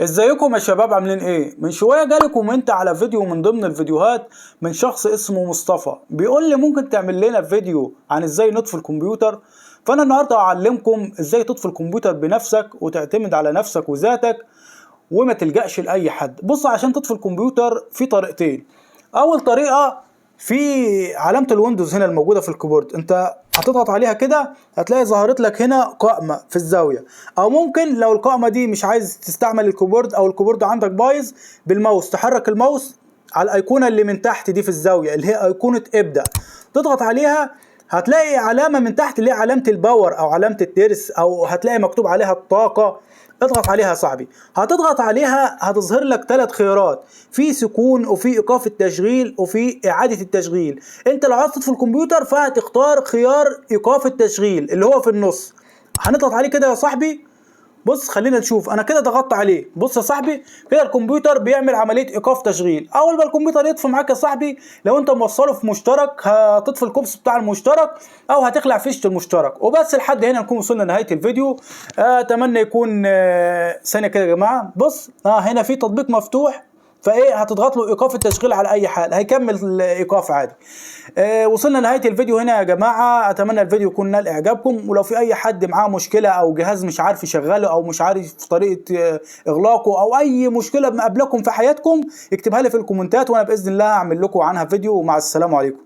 ازيكم يا شباب، عاملين ايه؟ من شوية جالي comment على فيديو من ضمن الفيديوهات من شخص اسمه مصطفى، بيقول لي ممكن تعمل لنا فيديو عن ازاي نطفي الكمبيوتر. فانا النهارده هعلمكم ازاي تطفي الكمبيوتر بنفسك وتعتمد على نفسك وذاتك وما تلجأش لأي حد. بص، عشان تطفي الكمبيوتر في طريقتين. اول طريقه في علامة ال Windows هنا الموجودة في ال keyboard، انت هتضغط عليها كده هتلاقي ظهرت لك هنا قائمة في الزاويه. او ممكن لو القائمة دي مش عايز تستعمل ال keyboard او ال keyboard عندك بايظ، بالماوس تحرك الماوس على الايقونه اللي من تحت دي في الزاوية اللي هي ايقونة ابدا، تضغط عليها هتلاقي علامة من تحت اللي هي علامة ال power او علامة الترس او هتلاقي مكتوب عليها الطاقه. اضغط عليها يا صاحبي. هتضغط عليها هتظهر لك ثلاث خيارات، في سكون وفي ايقاف التشغيل وفي اعاده التشغيل. انت لو عايز تطفي الكمبيوتر فهتختار خيار ايقاف التشغيل اللي هو في النص. هنضغط عليه كده يا صاحبي. بص، خلينا نشوف. انا كده ضغطت عليه. بص يا صاحبي، كده الكمبيوتر بيعمل عملية ايقاف تشغيل. اول ما الكمبيوتر يطفي معاك يا صاحبي، لو انت موصله في مشترك هتطفي الكوبس بتاع المشترك او هتخلع فيشه المشترك. وبس، لحد هنا نكون وصلنا لنهاية الفيديو. اتمنى يكون ثانية كده يا جماعه. بص، هنا في تطبيق مفتوح، فايه هتضغط له ايقاف التشغيل على اي حال هيكمل الايقاف عادي. وصلنا لنهاية الفيديو هنا يا جماعه. اتمنى الفيديو يكون نال اعجابكم، ولو في اي حد معاه مشكلة او جهاز مش عارف يشغله او مش عارف طريقه اغلاقه او اي مشكلة مقابلكم في حياتكم، يكتبها لي في الكومنتات وانا باذن الله اعمل لكم عنها فيديو. ومع السلامة عليكم.